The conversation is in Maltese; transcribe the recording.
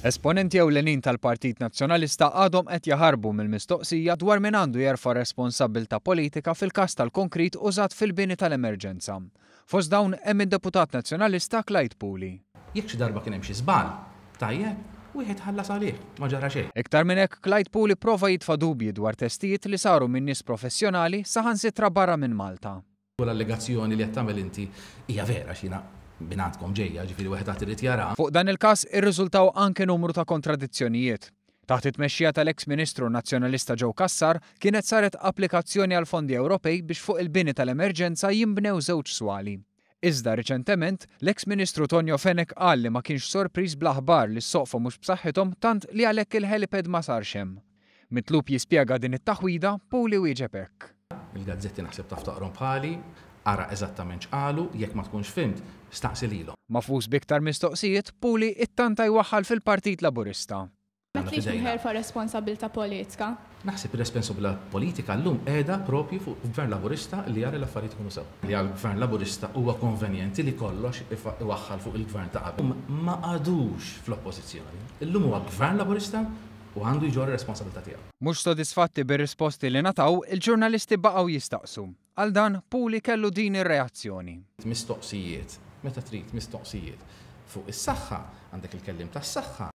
Esponenti ewlenin tal-Partit Nazzjonalista għadhom qed jaħarbu mill-mistoqsija dwar min għandu jerfa' responsabbiltà politika fil-każ tal-konkrit użat fil-bini tal-Emerġenza. Fost dawn hemm id-Deputat Nazzjonalista Clyde Puli. Jekk xi darba kien hemm xi żball, tajjeb, wieħed ħallas għalih, ma ġara xejn. Iktar minn hekk, Clyde Puli pprova jitfa' dubji dwar testijiet li saru minn nies professjonali saħansitra barra minn Malta. U l-allegazzjoni li qed tagħmel inti hija vera għax jiena mingħandkom ġejja, ġifieri wieħed għad irid jara. Fuq dan il-każ irriżultaw anke numru ta' kontradizzjonijiet. Taħt it-tmexxija tal-eks Ministru Nazzjonalista Joe Cassar kienet saret applikazzjoni għal fondi Ewropej biex fuq il-bini tal-Emerġenza jinbnew żewġ swali. Iżda riċentement, l-eks Ministru Tonio Fenech qal li ma kienx sorpriż bl-aħbar li s-soqfa mhux b'saħħithom tant li għalhekk il-helipad ma sarx hemm. Mitlub jispjega din it-taħwida, Puli wieġeb hekk. Il-gazzetti naħseb taf taqrhom bħali, ara eżattament x'qalu, jekk ma tkunx fhimt, staqsi lilhom. Magħfus b'iktar mistoqsijiet, Puli ittanta jwaħħal fil-Partit Laburista. M'għedtlix min ħa jerfa' r-responsabbiltà politika. Naħseb ir-responsabbiltà politika llum qiegħda proprju fuq Gvern Laburista li jara li l-affarijiet ikunu sew. Li għall-Gvern Laburista huwa konvenjenti li kollox iwaħħal fuq il-Gvern ta' qabel. Ma qagħdux fl-Oppożizzjoni. Illum huwa Gvern Laburista u għandu jġorr ir-responsabilità tiegħu. Mhux sodisfatti bir-risposti li ngħataw, il-ġurnalisti baqgħu jistaqsu. Għal dan, Puli kellu din ir-reazzjoni. Mistoqsijiet, meta trid mistoqsijiet fuq is-saħħa, għandek il-kelliem tas-saħħa.